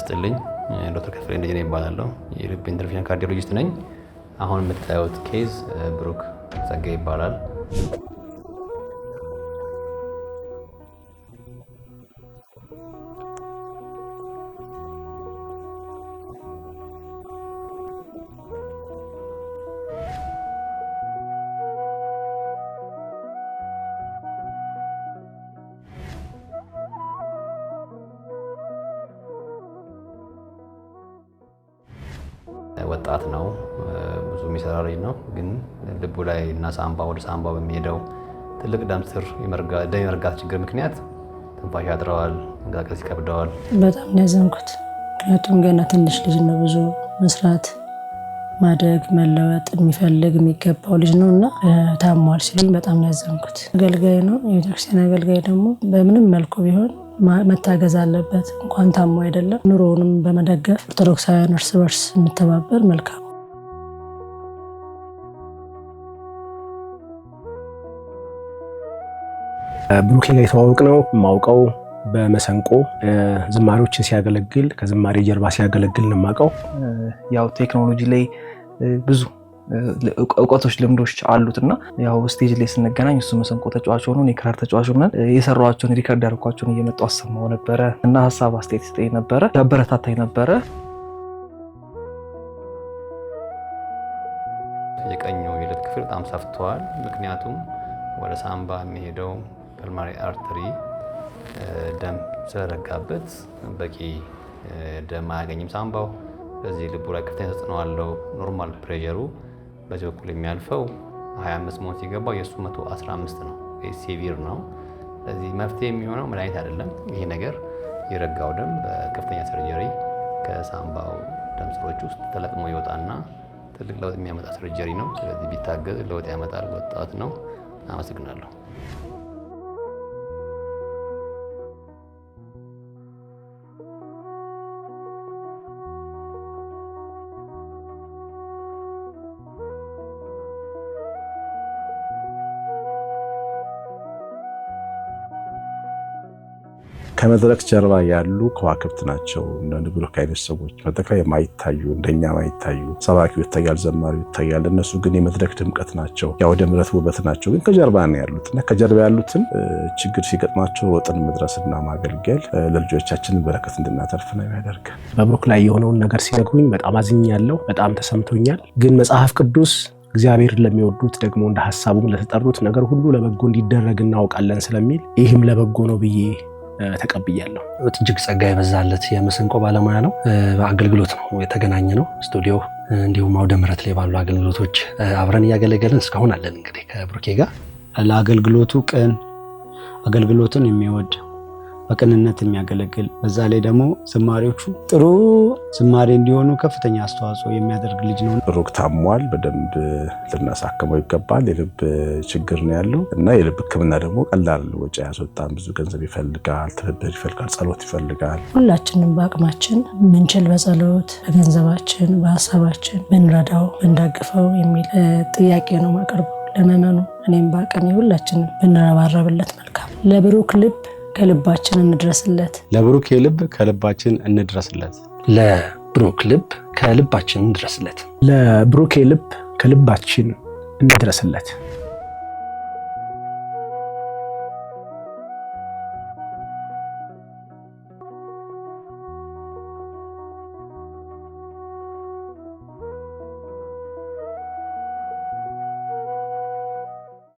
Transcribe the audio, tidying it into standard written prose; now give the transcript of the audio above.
ይስጥልኝ። ዶክተር ከፍሌ ደጀኔ እባላለሁ። የልብ interventional cardiologist ነኝ። አሁን የምታዩት case ብሩክ ጸጋዬ ይባላል። ወጣት ነው፣ ብዙ የሚሰራ ልጅ ነው። ግን ልቡ ላይ እና ሳምባ ወደ ሳምባ በሚሄደው ትልቅ ደም ስር ደም የመርጋት ችግር ምክንያት ትንፋሽ ያጥረዋል፣ መንቀሳቀስ ይከብደዋል። በጣም ነው ያዘንኩት። ምክንያቱም ገና ትንሽ ልጅ ነው፣ ብዙ መስራት ማደግ መለወጥ የሚፈልግ የሚገባው ልጅ ነው እና ታሟል ሲሉኝ በጣም ነው ያዘንኩት። አገልጋይ ነው፣ የቤተክርስቲያን አገልጋይ ደግሞ በምንም መልኩ ቢሆን መታገዝ አለበት። እንኳን ታሞ አይደለም ኑሮውንም በመደገፍ ኦርቶዶክሳውያን እርስ በርስ እንተባበር መልካም። ብሩኬ ጋር የተዋወቅነው የማውቀው በመሰንቆ ዝማሬዎችን ሲያገለግል ከዝማሬ ጀርባ ሲያገለግል ነው የማውቀው። ያው ቴክኖሎጂ ላይ ብዙ እውቀቶች፣ ልምዶች አሉት እና ያው stage ላይ ስንገናኝ እሱ መሰንቆ ተጫዋች ሆኖ እኔ ክራር ተጫዋች ሆነን የሰራኋቸውን record ያደረኳቸውን እየመጡ አሰማው ነበረ እና ሀሳብ አስተያየት ይሰጠኝ ነበረ፣ ያበረታታኝ ነበረ። የቀኙ የልብ ክፍል በጣም ሰፍተዋል። ምክንያቱም ወደ ሳምባ የሚሄደው pulmonary artery ደም ስለረጋበት በቂ ደም አያገኝም ሳምባው። ስለዚህ ልቡ ላይ ከፍተኛ ተጽዕኖ አለው። Normal pressure ኡ በዚህ በኩል የሚያልፈው 25 መሆን ሲገባው የእሱ 115 ነው። Severe ነው። ስለዚህ መፍትሄ የሚሆነው መድኃኒት አይደለም። ይሄ ነገር የረጋው ደም በከፍተኛ surgery ከሳምባው ደም ስሮች ውስጥ ተለቅሞ ይወጣና ትልቅ ለውጥ የሚያመጣ surgery ነው። ስለዚህ ቢታገዝ ለውጥ ያመጣል። ወጣት ነው። አመሰግናለሁ። ከመድረክ ጀርባ ያሉ ከዋክብት ናቸው። እንደ ብሩክ አይነት ሰዎች መድረክ ላይ የማይታዩ፣ እንደኛ ማይታዩ፣ ሰባኪው ይታያል፣ ዘማሪው ይታያል። እነሱ ግን የመድረክ ድምቀት ናቸው፣ የአውደ ምሕረት ውበት ናቸው። ግን ከጀርባ ነው ያሉት እና ከጀርባ ያሉትን ችግር ሲገጥማቸው ሮጥን መድረስና ማገልገል ለልጆቻችን በረከት እንድናተርፍ ነው የሚያደርገን። በብሩክ ላይ የሆነውን ነገር ሲነግሩኝ በጣም አዝኛለሁ፣ በጣም ተሰምቶኛል። ግን መጽሐፍ ቅዱስ እግዚአብሔር ለሚወዱት ደግሞ እንደ ሀሳቡም ለተጠሩት ነገር ሁሉ ለበጎ እንዲደረግ እናውቃለን ስለሚል ይህም ለበጎ ነው ብዬ ተቀብያለሁ። እጅግ ጸጋ የበዛለት የመሰንቆ ባለሙያ ነው። በአገልግሎት ነው የተገናኘ ነው። ስቱዲዮ እንዲሁም አውደ ምሕረት ላይ ባሉ አገልግሎቶች አብረን እያገለገልን እስካሁን አለን። እንግዲህ ከብሩኬ ጋር ለአገልግሎቱ ቅን፣ አገልግሎትን የሚወድ፣ በቅንነት የሚያገለግል፣ በዛ ላይ ደግሞ ዝማሬዎቹ ጥሩ ዝማሬ እንዲሆኑ ከፍተኛ አስተዋጽኦ የሚያደርግ ልጅ ነው። ብሩክ ታሟል። በደንብ ልናሳክመው ይገባል። የልብ ችግር ነው ያለው እና የልብ ሕክምና ደግሞ ቀላል ወጪ አያስወጣም። ብዙ ገንዘብ ይፈልጋል፣ ትብብር ይፈልጋል፣ ጸሎት ይፈልጋል። ሁላችንም በአቅማችን ምንችል በጸሎት በገንዘባችን በሀሳባችን ብንረዳው ብንደግፈው የሚል ጥያቄ ነው ማቀርበው ለምእመኑ። እኔም በአቅሜ ሁላችንም ብንረባረብለት መልካም። ለብሩክ ልብ ከልባችን እንድረስለት። ለብሩክ ልብ ከልባችን እንድረስለት። ለብሩክ ልብ ከልባችን እንድረስለት። ለብሩኬ ልብ ከልባችን እንድረስለት።